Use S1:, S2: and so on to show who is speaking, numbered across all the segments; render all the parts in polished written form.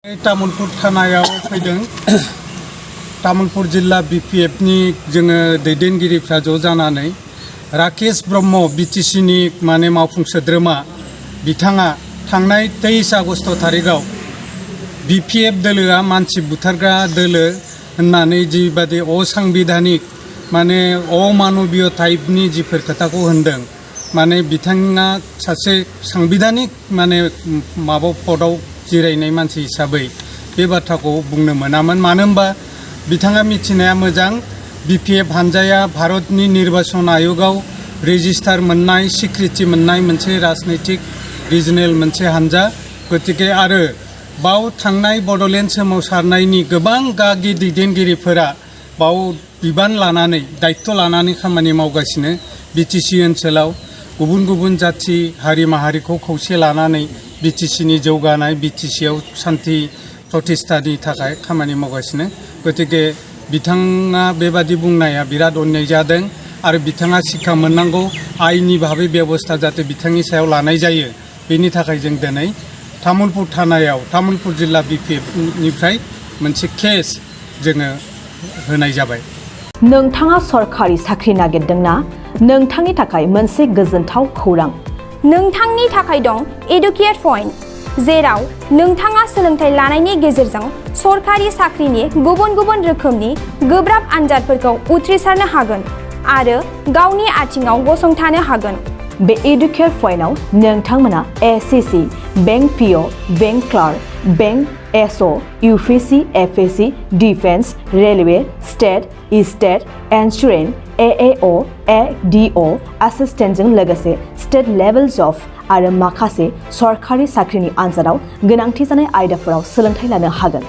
S1: तामुलपुर थानायाव फैदों तामुलपुर जिल्ला बीपीएफनि जोङो दैदेनगिरिफ्रा ज' जानानै राकेश ब्रह्म बीटीसीनि माने मावफुं सोद्रोमा बिथाङा थांनाय 23 आगस्ट तारिखआव बीपीएफ दोलोआ मानसि बुथारग्रा दोलो होननानै जिबादि असंविधानिक माने अमानवीय टाइपनि जिफोर खोथाखौ होनदों माने बिथाङा सासे संविधानिक माने माबा पदआव जिरायनाय मानसि हिसाबै बे बाथ्राखौ बुंनो मोनामोन। मानो होनबा बिथाङा मिथिनाया मोजां बीपीएफ हानजाया भारतनि निर्वाचन आयोगाव रेजिस्टार मोननाय स्वीकृति मोननाय मोनसे राजनैतिक रिजनेल मोनसे हानजा। गतिके आरो बाव थांनाय बड'लेण्ड सोमावसारनायनि गोबां गागि दैदेनगिरिफोरा बाव बिबान लानानै दायित्व लानानै खामानि मावगासिनो। बीटीसी ओनसोलाव गुबुन गुबुन जाथि हारि माहारिखौ खौसे लानानै बीटीसीनि जौगानाय बीटीसीआव शान्ति प्रतिष्ठानि थाखाय खामानि मावगासिनो। गतिके बिथाङा बेबादि बुंनाया बिराद अन्याय जादों आरो बिथाङा शिक्षा मोननांगौ आयेननि भाबै बेबस्था जाहाथे बिथांनि सायाव लानाय जायो। बेनि थाखाय जों दिनै तामुलपुर थानायाव तामुलपुर जिल्ला बीपीएफनिफ्राय मोनसे केस जोङो होनाय जाबाय।
S2: नोंथाङा सरकारि साख्रि नागिरदोंना? नोंथांनि थाखाय मोनसे गोजोनथाव खौरां।
S3: नोंथांनि थाखाय दं एडुकेट पइन्ट, जेराव नोंथाङा सोलोंथाइ लानायनि गेजेरजों सरकारि साख्रिनि गुबुन गुबुन रोखोमनि गोब्राब आनजादफोरखौ उथ्रिसारनो हागोन आरो गावनि आथिङाव गसंथानो हागोन।
S2: बे एडुकेट पइन्टआव नोंथांमोना SSC, bank PO, bank clerk, bank SO, UPSC, FSC, defence, railway, state insurance, AAO, ADO एसिस्टेन्टजों लोगोसे स्टेट लेभेल जब आरो माखासे सरकारि साख्रिनि आनजादाव गोनांथि जानाय आयदाफोराव सोलोंथाइ लानो हागोन।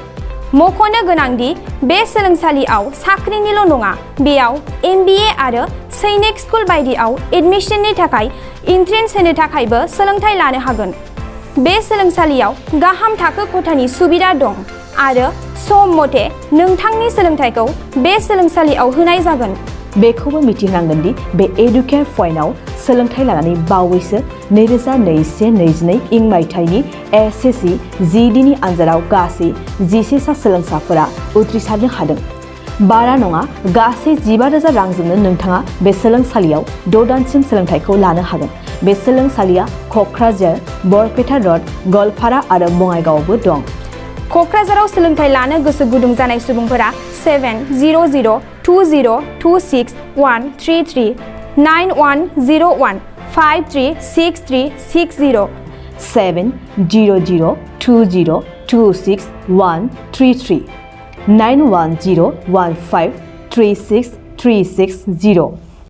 S3: मख'नो गोनांदि बे सोलोंसालियाव साख्रिनिल' नङा, बेयाव एमबीए आरो सैनिक स्कुल बायदियाव एडमिशननि थाखाय एन्ट्रेन्स होनो थाखायबो सोलोंथाइ लानो हागोन। बे सोलोंसालियाव गाहाम थाखो खथानि सुबिदा दं आरो सम मथे नोंथांनि सोलोंथाइखौ बे सोलोंसालियाव होनाय जागोन।
S2: बेखौबो मिथिनांगोन दि बे एडुकेट पइन्टआव सोलोंथाइ लानानै बावैसो 2021-22 इं मायथाइनि एसएससी जीडीनि आनजादाव गासै 11 सा सोलोंसाफोरा उथ्रिसारनो हादों। बारा नङा, गासै 15,000 रांजोंनो नोंथाङा बे सोलोंसालियाव 6 दानसिम सोलोंथाइखौ लानो हागोन। बे सोलोंसालिया क'क्राझार, बरपेटा र'ड, गवालपारा आरो बङाइगावआवबो दं।
S3: क'क्राझाराव सोलोंथाइ लानो गोसो गुदुं जानाय सुबुंफोरा 70020263133 9101536360
S2: 70020263133 9101536360